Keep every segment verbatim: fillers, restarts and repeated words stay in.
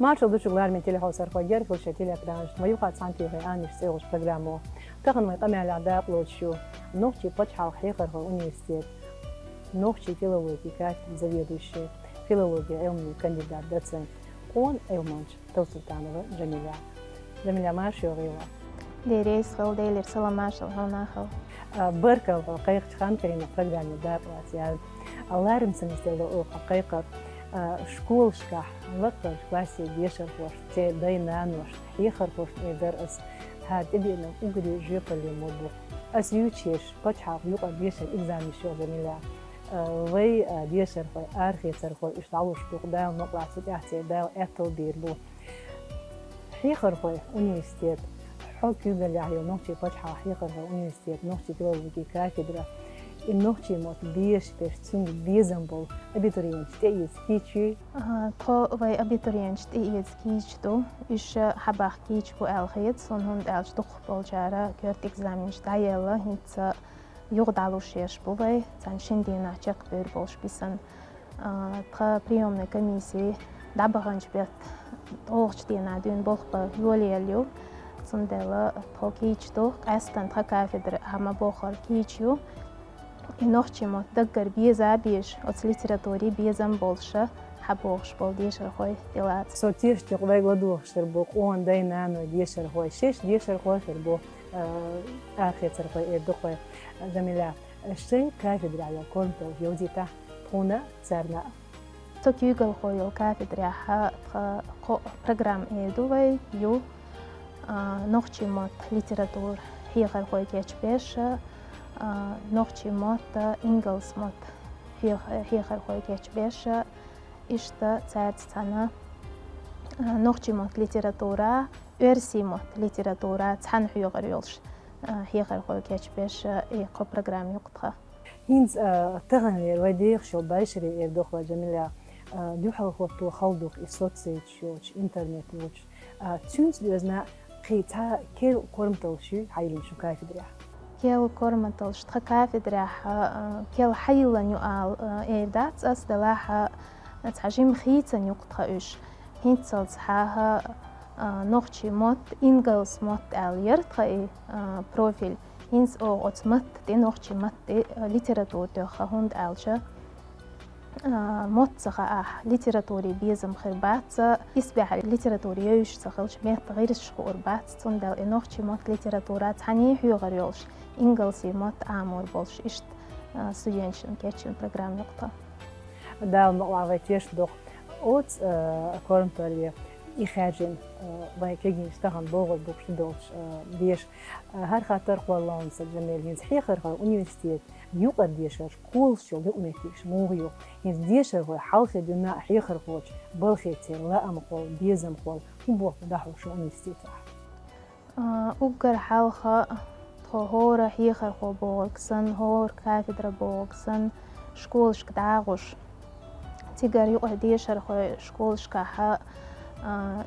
Маршал ду шуга, лараме телехьовсархой, герхуша телекранаш, ма юха цхьан тюхе аниш цӀе йолча программо. Тахан вай къамаьлах дакъа лоцуш ю Нохчий пачхьалкх хьехархой университет нохчий филологии кафедра заведующий, филологии Ӏилманийн кандидат, доцент Къона Ӏилманча Товсултанова Джамиля. Джамиля, марша йоагӀийла. Дера йисхила, Делера салам-маршал хьона а хила. А, баркал хьо кхайкхача хана, кхайна программе дакъа лаца яьлла. А, ларам санна йисте оха кхайкхар, а, школашкахь лакхарча классе дешархошта, церан дай-наношта, хьехархошта эр дара ас, хӀара тӀебеана уггаре жоьпалле мо ду. Ас юьйцуш еш пачхьалкхан юкъара дешара экзаменаш йолча, Джамиля, а, вай, а, дешархой, арахецархой, уьш дӀалуш ду-кх, Дала мукъалахь, цу тӀехь церан Дала аьттув бийр бу. Хьехархой университет, хьо куьйгаллехь йолу Нохчий пачхьалкх хьехархой университет, нохчий филологии кафедра, и нохчий мотт безаш берш, цуьнга безам болу абитуриенташ тӀеэца кийча юй? А, тхо вай абитуриенташ тӀеэца кийча ду. Уьш хьабаха кийча бу аьлла хета суна, хӀунда аьлча дукхахболчара коьрта экзаменаш дӀаелла, хӀинца юха дӀалуш еш бу вай, царна шина дийнахь чекхбуьйр болуш бисина. А, тхан приёмный комисси дӀабаханчу бетта, оьлхучу дийнахь дуьйна болх бан йолаелла ю. Цундела тхо кийча ду, къаьсттина тхан кафедра хьан ма-боххара кийча ю. И нохчий мотт даггара беза а безаш, оцу литературе безам болуша хьабогӀуш болу дешархой тӀелаца. Со тешнехь вайга ладугӀуш хир бу Къонан дай-наной, дешархой, шаьш дешархой хир бу, а, арахецархой эр ду-кх вай, Джамиля. Шайн кафедрехь йолу корматалла йовзийтахь тхуна а, царна а. Со куьйгалхо йолу кафедрехь тхан кхо программа эр ду вай, ю, а, нохчий мотт, литература хьехархой кечбеш, а, нохчий мотт, ингалс мотт хьех-, хьехархой кечбеш, иштта цаьрца цхьаьна, а, нохчий мотт, литература, оьрсий мотт, литература цхьаьна хьоьхур йолуш, а, хьехархой кечбеш, и кхо программа ю-кх тхан. ХӀинца, а, таханлера вай дехаш йолу бӀешаре эр ду-кх вай, Джамиля, а, дуьхьал хӀотто хала ду-кх и соцсеташ йолчу, интернет йолчу. А, цуьнца доьзна кхин цхьа керла корматаллаш юй хьайиллина шун кафедрехь? Керла корматаллаш тхан кафедрехь, а, керла хьайиллина ю ала, а, эр дац ас, делахь а, цхьа жимма хийцина ю-кх тхан уьш. ХӀинццалц хьаха, а, нохчий мотт, ингалс мотт аьлла яра тхан и, а, профиль. ХӀинца оха оцу матта тӀе, нохчий матта тӀе, а, литература тоьхна, хӀунда аьлча, а, мотт ца хаахь, литературе безам хир бац, исбаьхьа литература евзаш ца хилча, меттан гӀирсаш хуур бац, цундела и нохчий мотт, литература цхьаьний хьоьхур йолуш, ингалсий мотт Ӏамор болуш, иштта, а, студенташна кечйина программа ю-кх тхан. Дала мукъалахь, вай тешна ду-кх оцу, а, корматалле и хаьржина, а, вайн кегийнаш тахана богӀур бу-кх ши долчу, а, деша. А, хӀара хаттар кхоллалц, Джамиля, хӀинца хьехархой университет юкъара дешарш, школаш йолу юкъаметтигаш муха ю? ХӀинца дешархой хьалхе дуьйна а хьехархочу балхе церан лаамхой, безамхой хӀун боху дӀахьош университетехь? А, уггар хьалха тхо хӀора хьехархо бохург санна, хӀора кафедра бохург санна, школашка дӀагӀуш, цигара юкъара дешархой школашкахьа, а,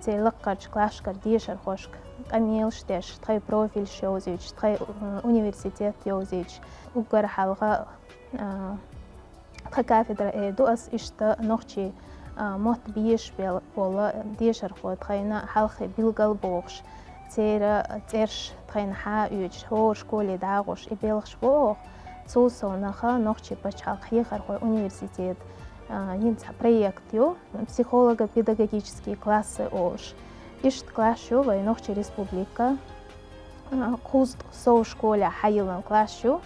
церан лакхарчу классашкара дешархошка къамелаш деш, тхайн профильш йовзуьйтуш, тхайн, м, университет йовзуьйтуш, уггар хьалха, а, тхан кафедра эр ду ас, иштта нохчий, а, мотт безаш бел-, болу дешархой тхайна хьалхе билгал бохуш, церан цӀерш тхайна хьаоьцуш, хӀора школе дӀагӀуш, и белхаш бо оха. Цул совнаха Нохчий пачхьалкх хьехархой университет, а, йина цхьа проект ю, психолого-педагогические классы олуш. Иштта класс ю вай Нохчий республика, а, кхузткъа сов школехь хьайиллина класс ю.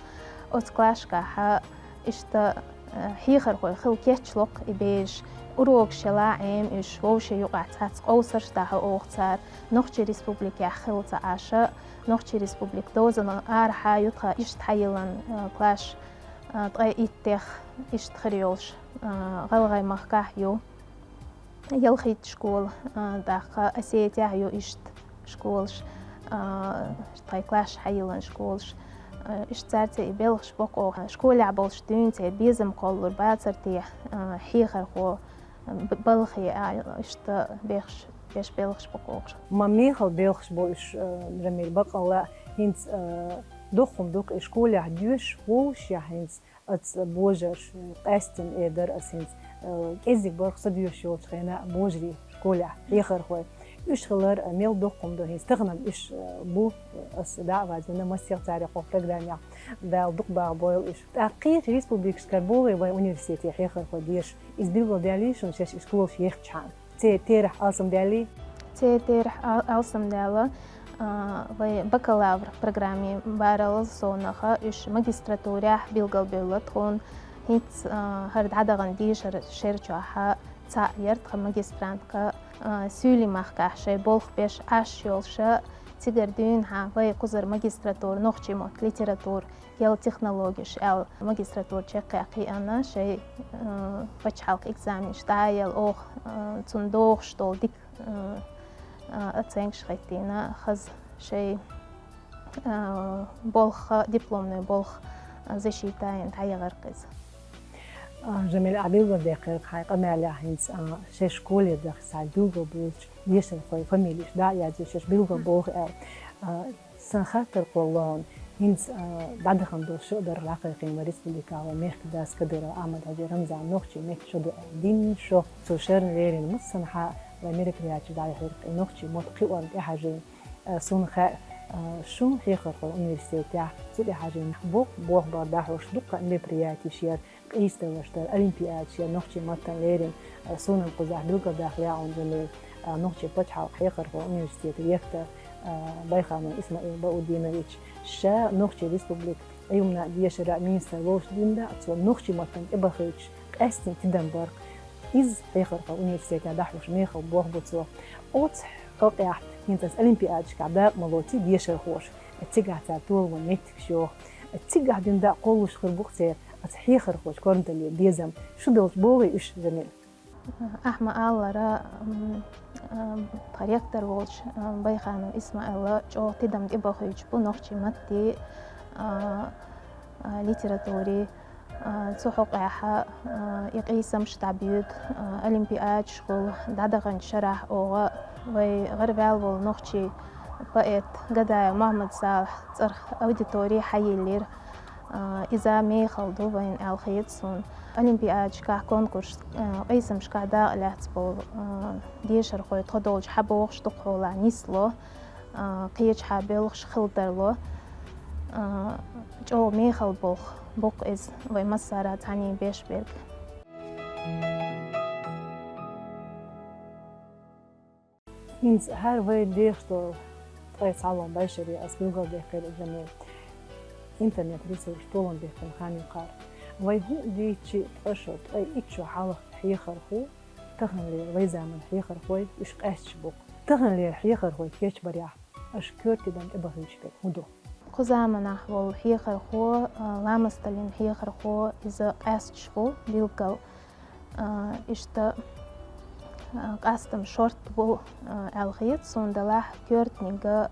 Оцу классашкахьа иштта, а, хьехархой хила кечло-кх и бераш. Урокаш яла Ӏема уьш, вовшийн юкъахь цхьацца къовсарш дахьа оха цара. Нохчий республикехь хила ца Ӏаша, Нохчий республика дозанал арахьа ю тхан иштта хьайиллина, а, класс, а, ткъе иттех иштта хир йолуш, а, ГӀалгӀай махкахь ю. Ялхитта школа, а, тӀаккха Осетехь ю иштта школаш, а, тхайн класс хьайиллина школаш. А, иштта цаьрца и белхаш бо-кх оха. Школехь болуш дуьйна церан безам кхоллалур бацара те, а, хьехархо, б-, балхе, а, иштта бехаш, беш белхаш бо-кх оха. Ма мехала белхаш бу уьш, а, Джамиля, баккъалла хӀинца, а, дуккха хӀума ду-кх и школехь доьшуш волушехь хӀинца. Оцу божарша, къаьсттина эр дара ас хӀинца, э, кӀеззиг барх со доьшуш йолчу хенахь божарий школехь хьехархой. Уьш хилар мел доккхум ду, хӀинца таханам уьш бу, ас дӀа а вазина, массех царех хӀокху программехь Дала дукха бахабойла уьш. ТӀаккха кхечу республикашкара болий вайн университете хьехархой деша? Иза билгалдаьллий шуна шаьш уьш лоруш ехчахьана? Церан терахь алсамдаьллий? Церан терахь ал-, алсамдаьлла, а, вай бакалавр программе барал совнаха уьш магистратурехь билгалбевлла тхуна. ХӀинца, а, хӀара дӀадахана дешаран шера чохь цхьаъ яра тхан магистрантка, а, Суьйлийн махкахь шайн болх беш Ӏаш йолуша, цигара дуьйна хьан вай кхузара магистратура, нохчийн мотт, литература, геотехнологиш аьлла магистратура чекхъяьккхина, шайн, а, пачхьалкх экзаменаш дӀа а елла, оха, а, цунна догӀуш долу дика, а, а, оценкаш хӀиттийна, хаза шайн, а, болх, дипломный болх, а, защита йина дӀаяхара иза. А, Жамиль, ахь билгалдаьккхира хьайн къамелехь хӀинца, а, шайн школе даха схьа билгалбуьйлучу дешархойн фамилеш дӀа а язъеш, шаьш билгалбоху аьлла. А, сан хаттар кхоллало хьуна, хӀинца, а, дӀадахана долу шо а дар дӀакхайкхийна вайн республикехь вайн мехкан дас Кадыров Ахьмад-Хьаьжин Рамзан нохчийн меттан шо ду аьлла дина шо. Цо шарна леррина массанхьа вайн мероприятеш дӀаяхьира, и нохчийн мотт кхиорна тӀехьажийна. А, суна хаьа, а, шун хьехархойн университетехь цу тӀехьажийна боху, боху бара дӀахьуш дуккха а мероприятеш яра, къийсадаларш дара, олимпиадаш яра нохчийн маттана леррина, а, суна-м кхузахь билгалдаккха лаьа хьуна, Жамиль, а, нохчийн пачхьалкхан хьехархойн университетан ректор, а, Байханов Исмаил Баудинович, ша Нохчийн Республикан Ӏилманан, дешаран министр волуш дина дакъа, цо нохчийн маттана тӀебахийтуш къаьсттина тидам бар. Иза хьехархойн университетехь дӀахьуш мехала болх бу цо. Оцу хьокъехь хӀинца аса олимпиадашкахь дакъа ма лоций дешархоша, цигахь цара толаман меттигаш йоху. Цигахь дина дакъа кхуллуш хир бу-кх церан аса хьехархочун корматалле безам. Шу долчу болий уьш, Жамиль? Ахьа ма-аллара, м, а, тхан ректор волчу, а, Байханов Исмаила чӀогӀа тидам тӀебахийтуш бу нохчийн матте, а, а, литературе. А, цу хьокъехь, а, и къийсамаш дӀабоьду, а, олимпиадаш хуьлу, дӀадаханчу шарахь оха вай гӀараваьлла волу нохчийн поэт Гадаев Мохьмад-Салахьан цӀарах аудитори хьайиллира. А, иза мехала ду вайна аьлла хета суна. Олимпиадашкахь, конкурс, а, къийсамашкахь дакъа лаьцна болу, а, дешархой тхо долчу хьан бохуш дукхахьолахь нисло, а, кхечахьа боьлхуш хила тарло. А, чӀогӀа мехала болх бу-кх иза, вай массара цхьаьний беш берг. ХӀинца хӀара вай дехаш долу ткъе цхьалгӀа бӀешаре аса билгалдаьккхира, Жамиль, интернет-ресурс толам бехкина хан ю-кх хӀара. Вай хӀун а дийцича, ткъа шо, ткъе итт шо хьалха хьехархо, таханлера вай заманан хьехархой, уьш къаьсташ бу-кх. Таханлера хьехархой кечбарехь, аша коьрта тидам тӀебахийтуш берг хӀун ду? Кху заманахь волу хьехархо, а, ламасталлин хьехархо, иза къаьсташ бу, билггал. А, иштта, а, къастам шорта бу, а, аьлла хета суна, делахь коьртаниг, а,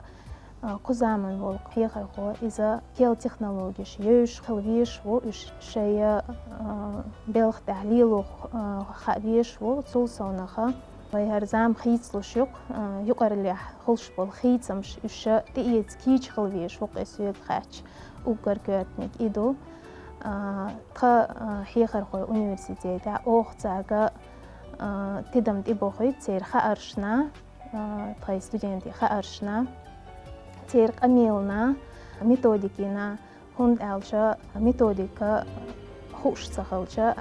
кху заманан волу хьехархо, иза кел технологеш евзаш хила везаш ву, уьш шайн, а, белхан тӀехь лело, а, хаа везаш ву, цул совнаха вай хӀара зама хийцалуш ю-кх, а, юкъараллехь хуьлуш болу хийцамаш уьш тӀеэца кийча хила везаш ву-кх, и соьга хаьттича, уггар коьртаниг и ду. А, тхан, а, хьехархойн университетехь оха цаьрга, а, тидам тӀебохуьйту церан хааршна, а, тхайн студентийн хааршна, церан къамелна, методикина, хӀунда аьлча методика хууш ца хилча,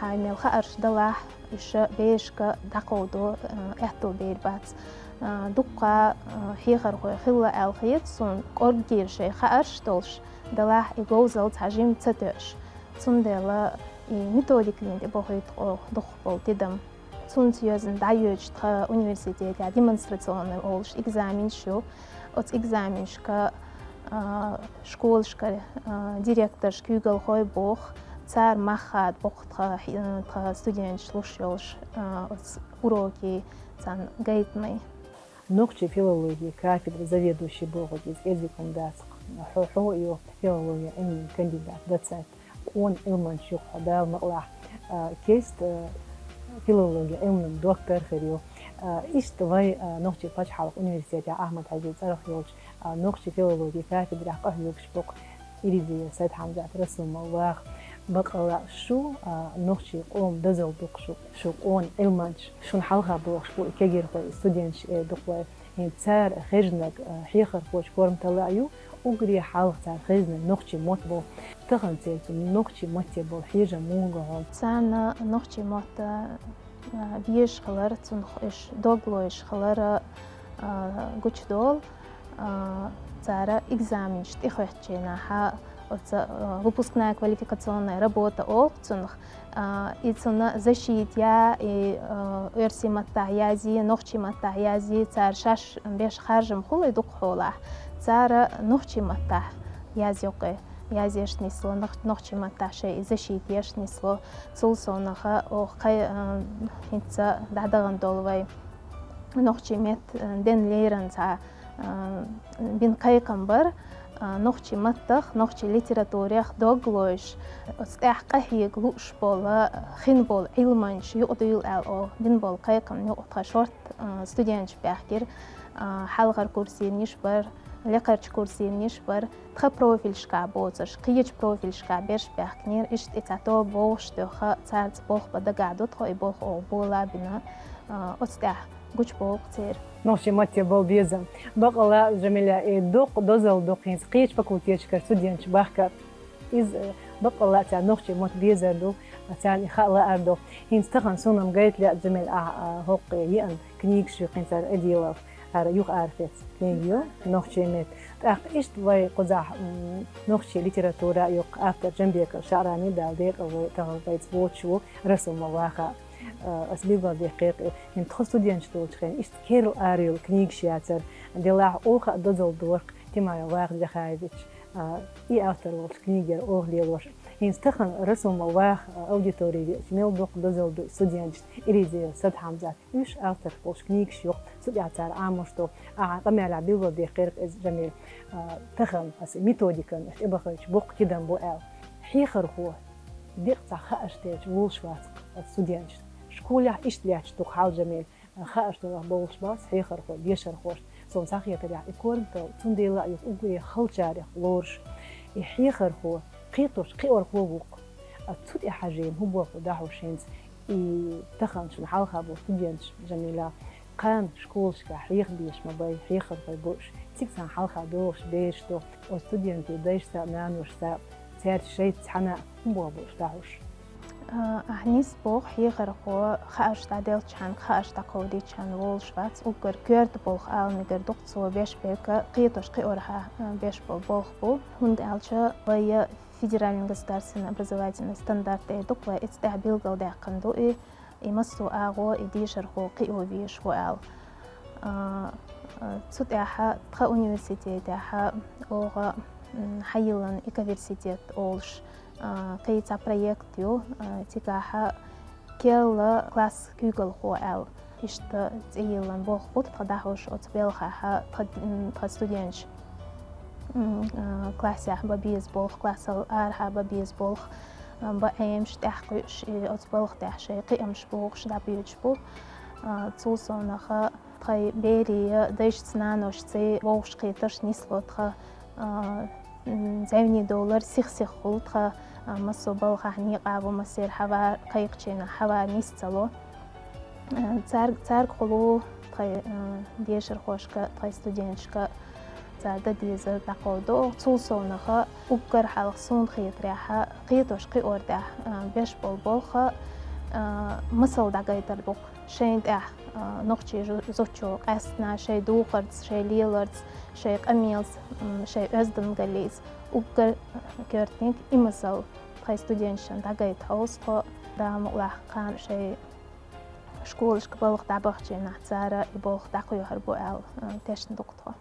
хьайн мел хаарш далахь, уьш берашка дӀакховдо, а, аьтту бер бац. А, дуккха, а, хьехархой хилла аьлла хета суна, кӀорггера шайн хаарш долуш, делахь и говзалла цхьа жимма ца тоьуш. Цундела и методикина тӀебохуьйту оха дукхахболу тидам. Цунца йоьзна дӀайоьдуш тхан университетехь демонстрационный олуш экзаменаш ю. Оцу экзаменашка, а, школашкара, а, директорш, куьйгалхой боху, цара мах хадабо-кх тхан хьи-, а, тхан студенташ луш йолуш, а, оцу урокийн царна гайтамай. Нохчийн филологин кафедран заведующий бохург иза кӀезиг хӀума дац-кх. Хьо, хьо ю филологин Ӏилманан кандидат, доцент. Къона Ӏилманча ю хьо, Дала мукъалахь, а, кеста, а, филологин Ӏилманан доктор хир ю. А, иштта вайн, а, Нохчийн пачхьалкхан университетехь Ахьмад-Хьаьжин цӀарах йолчу, а, нохчийн филологин кафедрехь къахьоьгуш бу-кх Иридиев Сайд-Хьамзат, Расул-молла ваха. Бакъалла шу, а, нохчий къоман дозалла ду-кх шу, шу къона Ӏилманчаш, шун хьалха бохуш бу и кегийрхой, и студенташ, э, ду-кх вай. ХӀинца цара хезнарг, а, хьехархочун корматалла а ю, уггаре хьалха цара хезнарг нохчий мотт бу. Тахана церан цу нохчий матте болу хьежам муха го хьуна? Царна нохчий мотт, а, безаш хилар, цунах уьш дог лойш хилар, а, гучудолу, а, цара экзаменаш тӀехӀоьттинчу хенахь, оцу, а, выпускная квалификационная работа олу цунах, а, и цунна защита ян, и, а, оьрсийн маттахь язъян, нохчийн маттахь язъян, цара шаьш беш харжам хуьлу и дукхахьолахь, цара нохчийн маттахь язйо-кх и, язъеш нисло, нох-, нохчийн маттахь шайн и защита еш нисло. Цул совнаха оха кхай-, а, хӀинца дӀадахана долу вай нохчийн меттан, а, денна лерина цхьа, а, бина кхайкхам бар, а, нохчийн маттах, нохчийн литературах дог лойш, оцу тӀехь къахьега лууш болу, хин болу Ӏилманчаш юкъадуьйла аьлла, оха бина болу кхайкхамна юкъа тхан шорта, а, студенташ баьхкира, а, хьалхара курсийн йиш бар, лекхарчу курсийн йиш бар, тхан профилашкахь боцурш, кхечу профилашкахь берш баьхкинера, иштта и цхьа тоба вовшах тоьхна, царца болх бан дагахь ду тхо, и болх оха бола а бина, а, оцу тӀехь гучуболу-кх церан. Нохчийн матте болу безам. Бакъалла, Жамиля, и доккха дозалла ду-кх хӀинца кхечу факультеташкара студенташ бахкар. Иза, э, бакъалла царна нохчийн мотт безар ду, царна и хаа лаар ду. ХӀинца тахана суна-м гайта лаьа, Жамиля, ахь, а, хӀокху еана книгаш ю хӀинца хӀара Эдилов, хӀара юха арахецна книга ю, нохчийн меттан. ТӀаккха иштта вай кхузахь, м, нохчийн литература а ю-кх, автор Джамбеков Шаърани, Дала декъал вай, тахана вайца воцуш ву, Расул ма ваха. А, ас билгалдаккхира, хӀинца тхо студенташ долчу хенахь иштта керла арайолу книгаш яцара, делахь оха а дозалла дора-кх Тимаев Вахас Джахаевич, а, и автор волчу книгера оха лелош. ХӀинца тахана Расул ма ваха, а, аудитори веача, мел доккха дозалла ду и студенташна, Иризеев Садхьамзат. Уьш авторш болчу книгаш ю-кх, цу тӀехь цара Ӏамош ду. Ахьа къамелехь билгалдаккхира-кх иза, Жамиля, а, тахана аса методикана аша тӀебахийтича боккха тидам бу аьлла. Хьехархо декъа цхьа хаарш делча волуш вац-кх оцу студенташна. Школехь иштта лаьтташ ду-кх хьал, Жамиля, хаарш далахь бовлуш бац хьехархой дешархошна. Суна схьахетарехь, и корматалла цундела а ю-кх уггаре халчарех лоруш. И хьехархо кхетарш кхиорхо ву-кх. А цу тӀе хьажийна хӀун болх бу дӀахьуш хӀинца? И тахана шуна хьалха болу студенташ, Жамиля, кхана школашкахь хьеха безаш ма бай, хьехархой бу уьш, цига царна хьалха догӀуш бераш ду, оцу студентийн дайшца а, наношца а, цаьрца шайца цхьаьна а хӀун болх бу уьш дӀахьуш? А, ахьа нийса боху, хьехархо хаарш дӀаделлачхьаьна хаарш дӀакховдийчхьаьна волуш вац, уггар коьрта болх ала мегар ду-кх цо беш берг, кхетарш кхиорхьа, а, беш болу болх бу, хӀунда аьлча вайн федеральный государственный образовательный стандарт эр ду-кх вай, оцу тӀехь билгалдаьккхина ду и, и массо а агӀо, и дешархо кхио везаш ву аьлла. А, а, цу тӀехь тхан университетехь оха, м, хьайиллина Эковерситет олуш, а, кхин цхьа проект ю, а, цигахь керла класс куьйгалхо аьлла, иштта цӀе йиллина болх бу тхан дӀахьуш оцу белхахь, тхан, м, тхан студенташ, м, а, классехь бан беза болх, классал арахьа бан беза болх, а, бан Ӏемаш тӀаьхьакхуьуш, и оцу балха тӀехь шайн кхиамаш бохуш дӀабоьдуш бу. А, цул совнаха тхайн берийн дайшцеи наношцеи вовшахкхетарш нисло тхан, а, м, зевне довлар сих-сиха хуьлу тхан, а, массо а балхахь некъахь ву массеран хьавар, кхайкхачийн хьавар нис ца ло. А, цаьрга, цаьрга хуьлу тхайн, а, дешархошка, тхайн студенташка цара дан дезар дӀакховдо. Цул совнаха уггар хьалха суна хетарехь, кхетарш кхиоран тӀехь, а, беш болу болх, а, масал дӀагайтар ду-кх. Шайна тӀехь, а, нохчийн жу-, зудчо къаьстина шайн духарца, шайн леларца, шайн къамелаца, м, шайн оьздангаллица уггар, а, коьртаниг и масал тхайн студенташна дӀагайта хьовса тхо, Дала мукъалахь кхана шайн школашка балха дӀабахчийнахь цара и болх дӀакхоьхьур бу аьлла, а, тешна ду-кх тхо.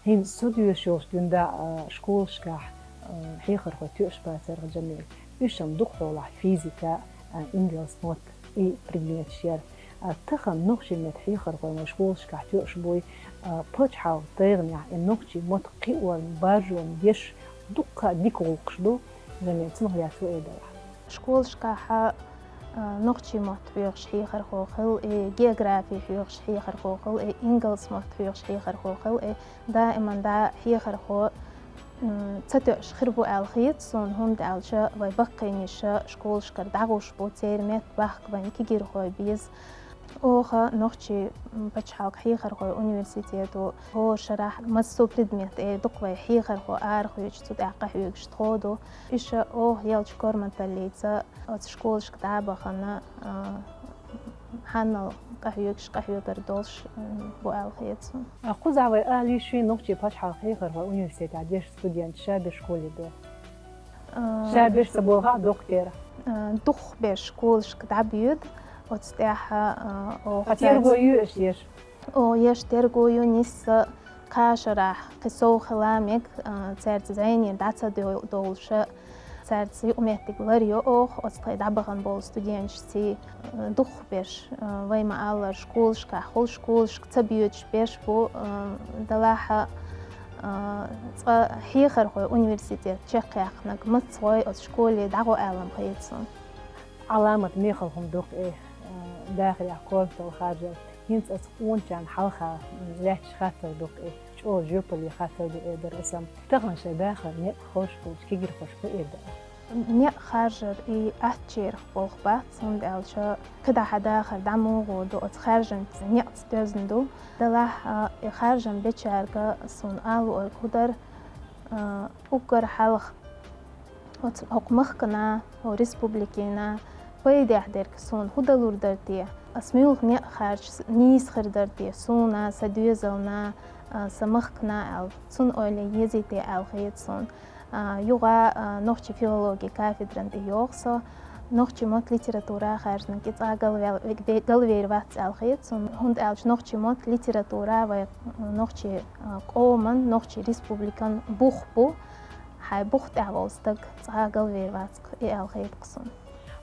ХӀинца со доьшуш йолчу дуьнда, а, школашкахь, а, хьехархой тоьуш бацара, Жамиля. Уьш-м дукхахьолахь физика, а, ингалс мотт и предметаш яра. А, тахана нохчийн меттан хьехархой вайн школашкахь тоьуш буй, а, пачхьалкхан тайгӀанехь и нохчийн мотт кхиорна, баржорна еш дуккха а дика гӀуллакхаш ду, Жамиля, цунах лаьцна хӀун эр далахь? Школашкахь, а, А, нохчийн мотт хьоьхуш хьехархо хила, э, географи хьоьхуш хьехархо хила, э, ингалс мотт хьоьхуш хьехархо хила, э, даиман дӀа хьехархо, м, ца тоьаш хир бу аьлла хета суна, хӀунда аьлча вай баккхийниша школашкара дӀагӀуш бу, церан метта бахка вайна кегийрхой беза. Оха нохчийн, м, пачхьалкхан хьехархой университето хӀора шарахь массо а предмет, э, дукха вай хьехархо арахоьцуш, цу тӀа къахьоьгуш тхо ду. Иштта оха еллача корматаллица оцу школашка дӀа а бахана, а, хьанал къахьоьгуш, къахьоьгур долуш, м, бу аьлла хета суна. А кхузахь вай ала йиш йий нохчийн пачхьалкхан хьехархой университетехь дешна студенташ ша берш школе бехаш? А, ша берш ца бохахь, дукха дера. А, дукха берш школашка дӀабоьду, оцу тӀехь, а, оха... Ткъа терго ю аша еш? О, еш терго ю, нийса кхаа шарахь кхин сов хила мега, а, цаьрца зӀенера дӀа ца дов-, довлуша, цаьрца юкъаметтиг лар йо оха, оцу тхайн дӀабахана болу студенташций, а, дукха берш, а, вай ма-аллара, школашкахь хуьлу, школашка ца боьдуш берш бу, а, делахь а, а, цкъа хьехархой университет чекхъяьккхинарг маца гӀой оцу школе дӀагӀо аьлла-м хета суна. Ӏаламат мехала хӀума ду-кх и, а, дахарехь корматалла харжар. ХӀинца аса къоначарна хьалха, м, лаьтташ хаттар ду-кх и, чӀогӀа жоьпалле хаттар ду эр дара аса. Тахана шайн дахар некъ ховш болчу кегийрхошка хӀун эр дара? Некъ харжар и атта черах болх бац, хӀунда аьлча кхидӀа хьан дахар дӀа муха ду, оцу хаьржамца некъаца доьзна ду. Делахь а, и хаьржам бечаьрга суна ала луург хӀун дара, а, уггар хьалха оцу хӀокху махкана, хӀокху республикина пайдехь дерг суна хӀун далур дара те? Ас муьлха некъ харжа с-, нийса хир дара те суна, сан доьзална, а, сан махкана аьлла, цунна ойла езий те аьлла хета суна. А, юха, а, нохчийн филологин кафедран тӀе йогӀу со. Нохчийн мотт, литература хаьржинарг и цкъа галвел-, ве-, галвер вац аьлла хета суна, хӀунда аьлча нохчийн мотт, литература вай, а, нохчийн, а, къоман, нохчийн республикан бух бу. Хьайн бух тӀехь волу стаг цкъа галвер вац-кх и аьлла хета-кх суна.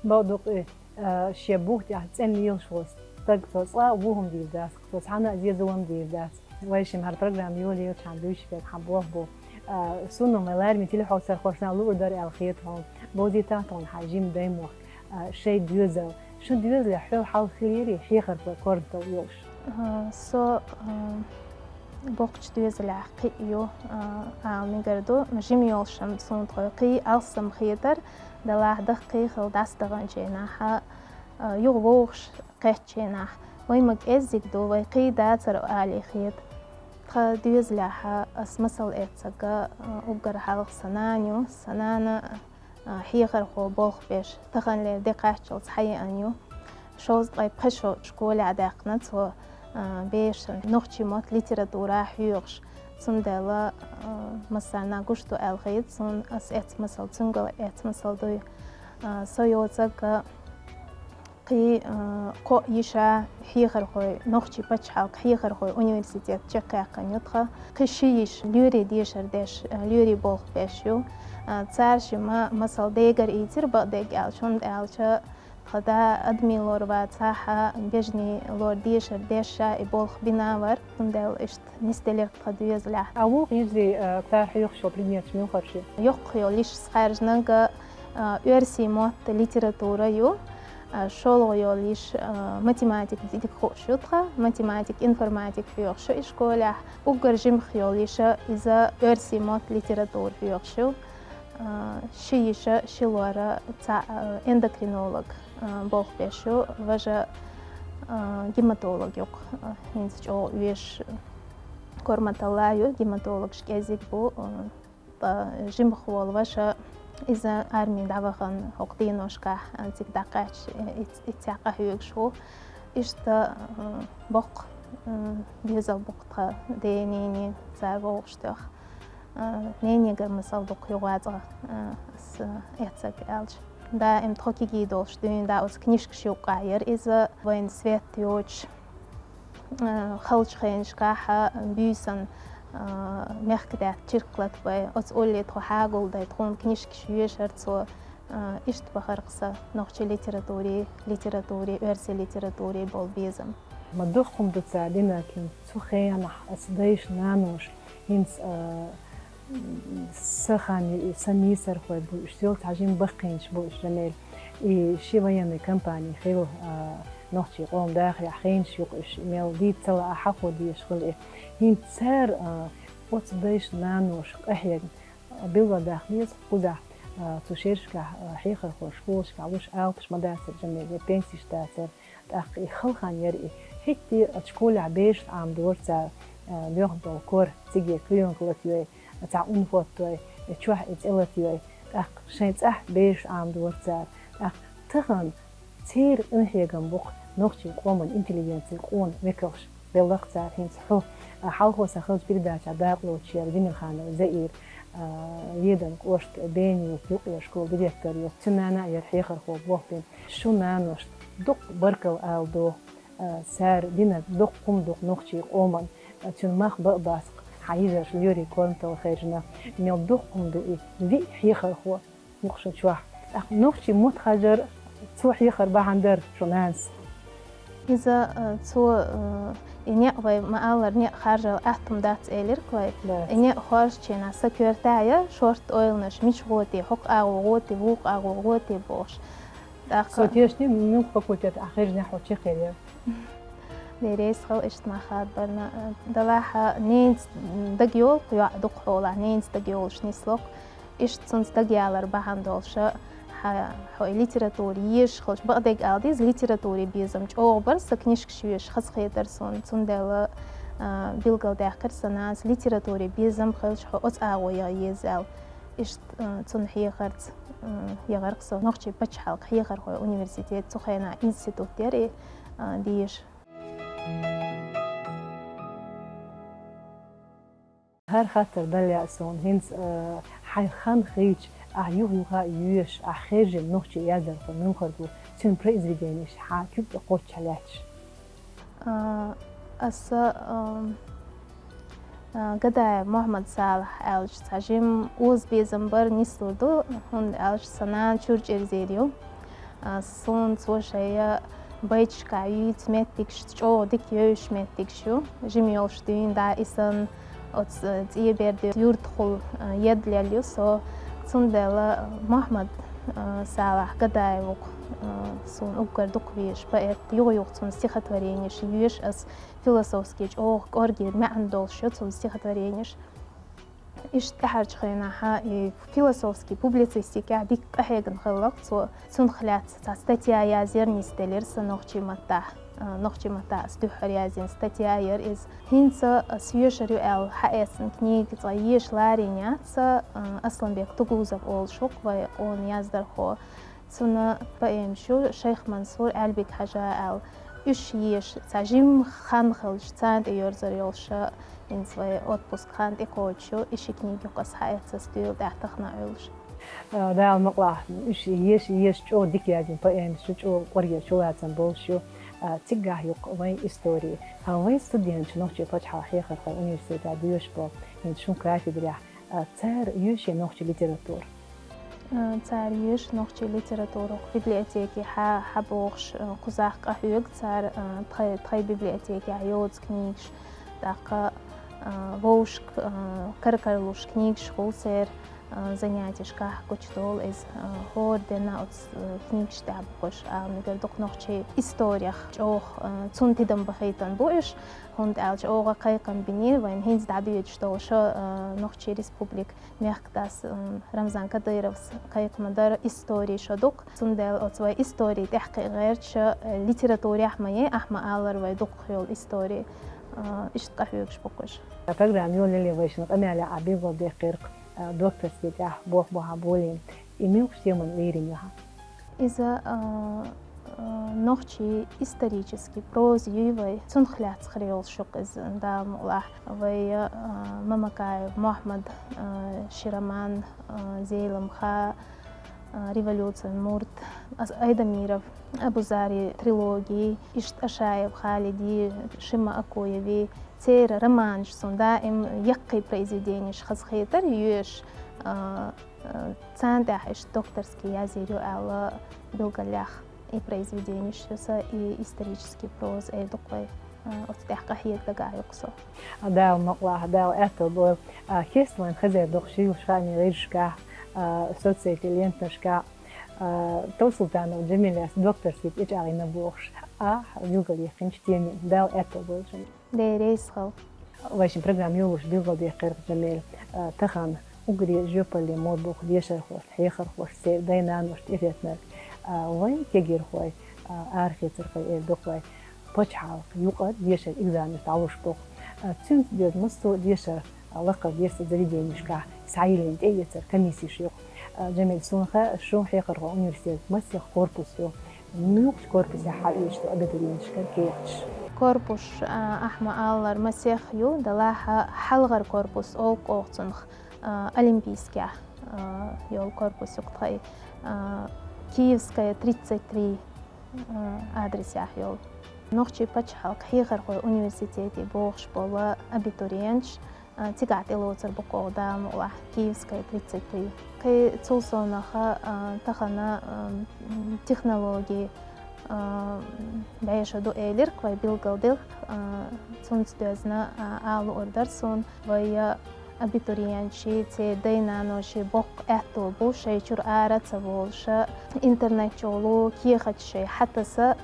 Бакъду-кх и, а, шен бух тӀехь цӀена лелаш волу стаг, цо цкъа а вон хӀума дийр дац-кх, цо цхьанна а зен-зовам дийр дац. Вай шимма хӀара программа йолаелчхьана дуьйцуш верг хьан болх бу. А, суна вайн лармийн телехьовсархошна луур дара аьлла хета хьуна. Бовзийтахьа тхуна хьан жима даймохк, а, шайн доьзал. Шун доьзалехь хьол хьалха хилирий хьехархой корматалла йолуш? А, со, а, боккхачу доьзалехь кхиъ ю, а, ала мегар ду. Жима йолуш-м суна тхо кхин алссам хетара, делахь даккхий хилла дӀасадаханчу хенахь, а, юха вовшах кхеттачу хенахь, вай ма кӀеззиг ду, вай кхин дацара ала хета. Тхан доьзалехь ас масал эцнарг, а, уггар хьалха сан нана ю, сан нана, а, хьехархо болх беш, таханлера де кхаччалц хьаеана ю. Шовзткъе пхи шо школехь даьккхина цо, а, бешан нохчийн мотт, литература хьоьхуш. Цундела, а, массарна гуш ду аьлла хета суна, ас эцна масал цуьнгал эцна масал дуй. А, со йоцург, а, кхин, а, кхо йиша хьехархой, нохчийн пачхьалкхан хьехархой университет чекхъяьккхина ю тхан. Кхин ши йиша лоьрийн дешар деш, а, лоьрийн болх беш ю. А, цара шимма масал дегара ийцира, бакъдерг аьлча, хӀунда аьлча тхан да адамийн лор вацахь а, бежанийн лор дешар деш ша и болх бина вара, цундела иштта нисделира тхан доьзалехь. А вукху йижарий, а, цара хьоьхуш йолу предметаш муьлхарш ю? Йоккха йолу йишас хаьржинарг, а, оьрсийн мотт, литература ю, а, шолгӀа йолу йиша, а, математика дика хууш ю тхан, математика, информатика хьоьхуш ю и школехь. Уггар жимах йолу йиша иза оьрсийн мотт, литература хьоьхуш ю. А, ши йиша, ши лора цхьаъ, а, эндокринолог, а, болх беш ю, важа, а, гематолог ю-кх, а, хӀинца чӀогӀа оьшуш корматалла ю, гематологаш кӀезиг бу, а, ткъа жимах волу ваша, иза арми дӀавахана хӀокху деношкахь, а, цига дӀакхаьчча, и, и, и цхьаъ къахьоьгуш ву. Иштта, а, боккха, а, доьзал бу-кх тхан ден-ненан, цара вовшахтоьхна. А, ненегара масал дукха юха вацахь, а, ас эцнарг аьлча. Даим тхо кегий долуш дуьйна дӀа оцу книжкаш юккъехь яра иза, вайна свет йоцуш, а, халчу хенашкахь, а, буьйсанна, а, мехкадаьтта чиркхлатта вай, оцу улле тхо хьагулдай, тхуна книжкаш йоьшура цо, а, иштта бахара-кх сан нохчийн литературий, литературий, оьрсийн литературий болу безам. Ма дукха хӀума ду цара динарг, цу хенахь аса дайша, наноша хӀинца, а, сан хан ю и, сан нийсархой бу, уьш сел цхьа жима баккхийнаш бу уьш, Рамел. И ши военный кампани хилла, а, нохчийн къоман дахарехь, хенаш юкъа уьш мел дийца ца лаахь, хьахо дезаш хилла и. ХӀинца цара, а, оцу дайша, наноша къахьегна, а, билгалдаккха деза кхузахь, а, цу шерашкахь, а, хьехархой школашкахь луш алапаш ма дацара жимма, я пенсеш дацара, тӀаккха и хала хан яра и. ХӀетте а оцу школехь бераш Ӏамадора цара, а, доьхна долу кора, цига плёнка латайой, цхьа ун хӀоттайой, чохь и цӀе латайой, тӀаккха шайн цӀахь бераш Ӏамадора цара. ТӀаккха тахана церан къинхьегам бу-кх нохчийн къоман интеллигенцин къона векалш. Белла-кх цара хӀинца хьо, а, хьалхо сан хиллачу передачехь дакъа лоцуш яра Демирханов Заир, а, Веданан кӀоштан Бенин юкъера школан директор ю. Цуьнан нана а яра хьехархо болх бина. Шун наношна дуккха баркалла ала догӀу, а, цара динарг дуккха хӀума ду-кх нохчийн къоман, а, цуьнан мах бан а бац-кх, хьан йижарша лоьрийн корматалла хаьржина. Мел дуккха хӀума ду и виъ хьехархо юкъа шун чохь. ТӀаккха нохчийн мотт хьажар, цо хьехар бахьана дара шун нанас. Иза, а, цо, а, и некъ вай ма-аллара, некъ харжар атта дац элира-кх вай. Дац. И некъ хоржучу хенахь сан коьртехь яра шортта ойланаш, мича гӀо те, хӀокху агӀо гӀо те, вукху агӀо гӀо те бохуш. ТӀаккха со тешнийн муьлхха факультетехь хьан хьежнехь хьо чекхъяр яра. Деррис хала иштта ма хадабарна. Делахь а ненца дагайолу-кх, йоӀ дукха хьолахь ненца дагайолуш нисло-кх. Иштта цунца дагаяла бахьана долуш а, хьан, хьо и литература езаш хилча, бакъдерг ала деза, литературин безам чӀогӀа бара сан книжкаш йоьшуш, хазахетара суна. Цундела, а, билгалдаьккхира сан нанас, литературин безам хилча, хьо оцу агӀо яха еза аьлла. Иштта, а, цунна хьехарца, а, яхара-кх со Нохчийн пачхьалкхан хьехархойн университет, цу хенахь институт яра и, а, деша. ХӀара хаттар дала лаьа суна, хӀинца, а, хьайн хан хилча, ахь юх-юха а йоьшуш, ахь хьежжина нохчийн яздархо муьлхарг ву, цуьнан произведенеш хьан куьг тӀе кхоччехь лаьтташ? А, аса, а, а, Гадаев Мухьаммад-Салахь аьлча цхьа жимма озабезам бар нислур ду, хӀунда аьлча сан нана чуьра чӀирзийр ю. А, суна цо шайн байташкахь юьйцу меттигаш, чӀогӀа дика йовзуш меттигаш ю. Жима йолуш дуьйна дӀа и санна оцу, а, ЦӀе-Бердин юьртахула, а, едда лелла ю со. Цундела Мухьаммад, а, Салахь Гадаев ву-кх, а, суна уггар дукха везаш поэт. Юха-юха цуьнан стихотворенеш йоьшу ас, философский, чӀогӀа кӀоргера маьӀна долуш ю цуьнан стихотворенеш. Иштта тӀаьхьарчу хенахь и философский публицистикехь дика къахьегна хилла-кх цо. Цунах лаьцна цхьа статья язъяр нисделира сан нохчийн маттахь. А, нохчийн маттахь ас дуьххьара язйина статья яра иза. ХӀинца ас йоьшур ю аьлла хьаэцна книга цкъа еша ларийна яц, а, Асланбек Тугузов олуш ву-кх вай къона яздархо. Цуьнан поэмаш ю «Шайх Мансур», «Аьлбик-Хьажа» аьлла. Уьш еша, цхьа жимма хан хилча, царна тӀе йоьрзур йолуш, хӀинца вай отпуск хан тӀекхочуш ю, и ши книга юкъа ас хьаэцна, ас дуьйла тӀаьхьа тахана а Ӏуьллуш. А, Дала мукъалахь, уьш еша, еша, чӀогӀа дика язйина поэмаш ю, чӀогӀа кӀоргера чулацам болуш ю. А, цигахь юкъа вайн истори. А, вайн студенташ Нохчийн пачхьалкхан хьехархойн университетехь доьшуш болу, хӀинца шун кафедрехь, а, цара йоьший нохчийн литература? А, цара йоьшу нохчийн литература, хӀокху библиотеке хьа-, хьабогӀуш, а, кхузахь къахьоьгу цара, а, тхай-, тхайн библиотекехь йоцу книгаш, тӀаккха, а, вовшашка, а, кар-кара луш книгаш хуьлу церан, а, занятешкахь гучудолу иза, а, хӀора денна оцу, а, книгаш тӀехь бу уьш, ала мегар ду-кх, нохчийн историх чӀогӀа, а, цунна тидам бахийтина бу уьш, хӀунда аьлча оха кхайкхам бинера вайн хӀинца дӀабоьдуш долу шо, а, Нохчийн Республика. Мехкдас, м, Рамзан Кадыровс кхайкхам бира истори шо ду-кх. Цундела оцу вай истори тӀехь кхин гӀерташ, э, литературехь ма ю, ахь ма-аллара, вай дукхах йолу истори, э, иштта къахьоьгуш бу-кх уьш. Программа йолале вайшинна къамелехь а билгалдаьккхира-кх, э, докторский тӀехь болх бу хьан болийна. И муьлхачу теманна лерина ю хьан? Иза, э, э, нохчийн исторический проза юй вай, цунах лаьцна хир йолуш ю-кх иза, Дала мукъалахь. Вай, а, Мамакаев Мохьмад, а, ши роман, а, «Зеламха», а, «Революцин мурд», Ас-, Айдамиров Абузарий трилоги, иштта Ашаев Халиди, Шима Акуеви, церан романаш суна даим яккхий произведенеш хазахетара йоьшуш, а, а, царна тӀехь иштта докторский язйийр ю аьлла билгалъяьхна. И произведенеш ю сан, и исторический проза эр ду-кх вай, а, оцу тӀехь къахьега дагахь ю-кх со. Дала мукъалахь, Дала аьттув бойла. А, кестта вайн хаза доккхуш йолуш хаамийн гӀирсашкахь, а, соцсетийн лентанашкахь, А, Товсултанова Джамиля докторский тӀечӀагӀйина бохуш, ахь билгалъяьккхинчу темин. Дала аьтто бойла шуна. Дера, эсхал. Вай шун программа йолуш билгалдаьккхира, Джамиль, а, тахана уггаре жоьпалле ма боху дешархошна, хьехархошна, церан дай-наношна тӀехӀоьттинарг, а, вайн кегийрхой, а, арахецархой эр ду-кх вай, пачхьалкх юкъа дешаран экзаменаш дӀалуш бу-кх. А, цуьнца доьзна массо а дешар лакхара дешаран заведенешкахь схьайиллина тӀеэцар комиссеш ю-кх. А, Джамиль, суна хаьа, шун хьехархойн университет масех корпус ю? Муьлхачу корпусехь хьаоьцуш ду абитуриенташкара кехаташ? Корпус, а, ахь ма-аллара, масех ю, делахь а хьалхара корпус олу-кх оха цунах, а, Олимпийскехь, а, йолу корпус ю-кх тхайн, а, Киевская, тридцать три, а, адресехь йолу. Нохчийн пачхьалкхан хьехархойн университете богӀуш болу абитуриенташ, а, цигахь тӀелоцур бу-кх оха, Дала мукъалахь, Киевская, тридцать три. Кхин цул совнаха, а, тахана, а, м, технологи, а, бӀешо ду элира-кх вай, билгалделира-кх, а, цуьнца доьзна, а, ала луур дара суна, вай, а, абитуриенташна, церан дай-наношна боккха аьтто бу шайн чуьра ара а ца волуш, интернет чухула кехаташ шайн хьатаса,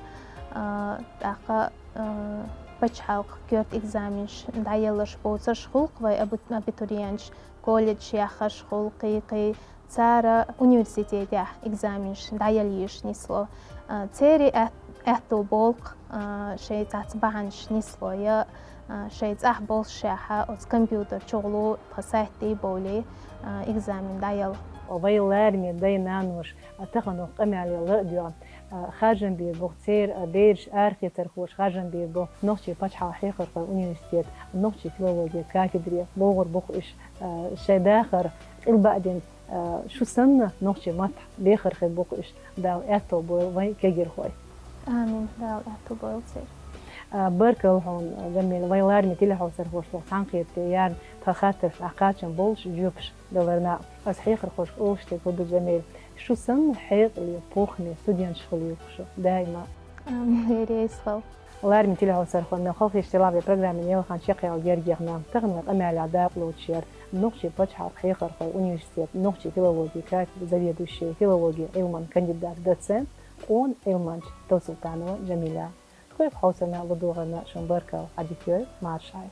а, тӀаккха, а, пачхьалкхан коьрта экзаменаш дӀаялларш боцурш хуьлу-кх вай абу-, абитуриенташ, колледж яххарш хуьлу-кх, кхин цара университетехь экзаменаш дӀаялла йиш йолуш нисло. А, церан аьт-, аьтто болу-кх, а, шайн цхьацца бахьанаш нисло, я, а, шайн цӀахь боллушехь оцу компьютер чухула, тхан сайт тӀе а бовлий, а, экзамен дӀаялла. Вай лараме дай-наноша, а, тахана оха къамеле ла а доьгӀна, а, харжам бийр бу-кх церан, а, бераш, арахецархоша харжам бийр бу нохчийн пачхьалкхан хьехархойн университетан нохчийн филологин кафедре, богӀур бу-кх уьш, а, шайн дахар къилба а дина, а, шу санна нохчийн маттахь бехар хир бу-кх уьш. Дала аьтто бойла вайн кегийрхой. Амин, Дала аьтто бойла церан. А, баркалла хьуна, Джамиль, вайн лараме телехьовсархоша цхьаьнакхетаде ярна, тхан хаттаршна ахь кхачам болуш жоьпаш даларна. Ас хьехархошка олуш дерг хӀун ду, Джамиль, шу санна хьекъале, похаме студенташ хуьлийла-кх шу даима. Амин, Дера, эсхал. Лараме телехьовсархой, мел халахеташ делахь вайн программин ялханча чекхъяла гергехь. Тахана вай къамелехь дакъа лоцуш яра нохчийн пачхьалкхан хьехархойн университетан нохчийн филологин кафедран заведующи, филологин Ӏилманан кандидат, доцент, къона Ӏилманча Товсултанова Джамиля. Тхоьга хьовсарна, ладогӀарна шуна баркалла, Ӏадика йойла, марша Ӏойла.